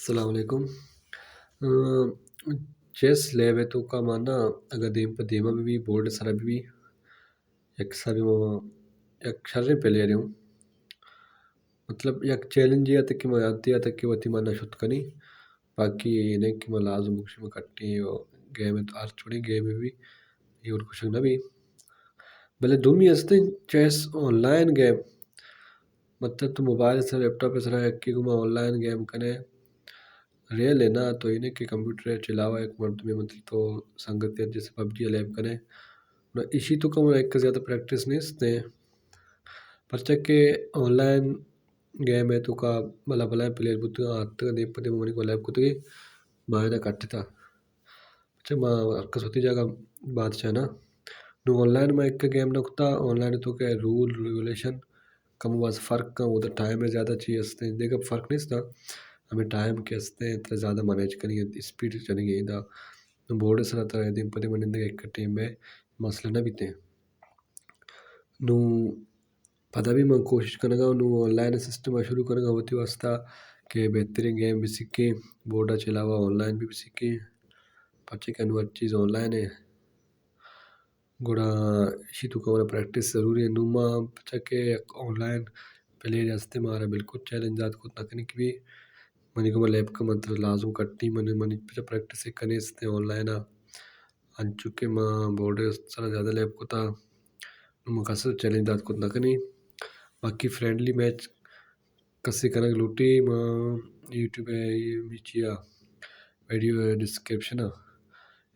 السلام علیکم۔ Chess lab ءِ توکا ما نا، اگاں دیم پہ دیما بہ بی، بورڈ ءِ سرا بہ بی، یک حسابے ما یک شریں پلیئرے اوں۔ مطلب یک چیلنجے آتک کہ ما یاتے آتک کہ وتی ما نہ شت کنی، باقی اے نہ کہ ما لازم بکشی ما کٹیں گیم ءَ، ہر چوڑیں گیم بہ بی، اے وڑ کشگ نہ بی۔ بلے دومی ہستیں چیس آن لائن گیم، مطلب تو موبائل ءِ سرا، لیپ ٹاپ ءِ سرا یکے گوما آن لائن گیم کنے، ریئل ءَ نا، تو اے نہ کہ کمپیوٹر ءَ چہ علاوہ یک مردمے، مطلب تو سنگتے جیسے پبجی ءَ لیب کنے۔ نو ایشی توکا من یک زیادہ پریکٹس نیست ایں، پرچا کہ آن لائن گیم ءِ توکا بلا بلائیں پلیئر بوتگ آں، اتکگ دیم پہ دیم منی گوں لیب کتگی، ما اینا کٹتا۔ اچھا، ما ہر کس وتی جاگہ بادشاہ نا۔ نو آن لائن ما یک گیم نہ کتا، آن لائن ءِ توکا رول ریگولیشن کم باز فرق کن، اودا ٹائم ءَ زیادہ چی ہستیں، دگہ فرق نیست، ہمیں ٹائم کہ ہستیں، ترا زیادہ مینیج کنگی، اسپیڈ جنگی، ادا بورڈ ءِ سرا ترا دیم پہ دیم نندگی، یک ٹیم ءَ مسئلہ نہ بیتیں۔ نوں پدا بھی من کوشش کنگا، نوں آن لائن سسٹم ءَ شروع کنگا وتی واسطہ کہ بہترین گیم بہ سکیں، بورڈ ءَ چہ علاوہ آن لائن بھی بہ سکیں، پرچے کہ انوں ہر چیز آن لائن ہے۔ گڑا ایشی توکا مارا پریکٹس ضروری ہے۔ نوں ما پرچا کہ یک آن لائن پلیئر ہستے، مارا بالکل چیلنج دات کت نہ کنی کہ بھی منی گوما لیب کن، من ترا لازم کٹی، من، منی پرچا پریکٹس کنی ہستے آن لائن ءَ۔ انچو کہ ما بورڈ ءِ سرا زیادہ لیب کتا، نوں ما کس چیلنج دات کت نہ کنی۔ باقی فرینڈلی میچ کسے کنگ لوٹی، ما یوٹیوب ءِ اے چیا ویڈیو ءِ ڈسکرپشن ءَ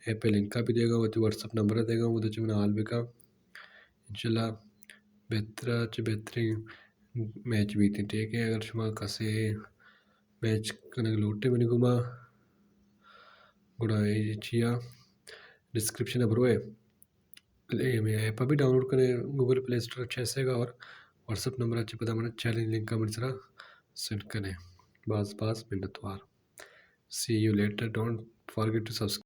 ایپ ءِ لنک ءَ بھی دیگا، وتی واٹس ایپ نمبر ءَ دیگا، اودا چہ منا حال بکا۔ انشاءاللہ بہتر چہ بہترین میچ بیتیں۔ ٹھیک ہے، اگر شما کسے میچ کنگ لوٹے منی گوما، گڑا اے چیا ڈسکرپشن ءَ بروئے، اے مئے ایپ ءَ بھی ڈاؤنلوڈ کنے گوگل پلے اسٹور ءَ چہ، اور واٹس ایپ نمبر ءَ چہ پدا من چیلنج لنک ءَ منی سرا سینڈ کنے۔ باز باز منتوار۔ See you later. Don't forget to subscribe.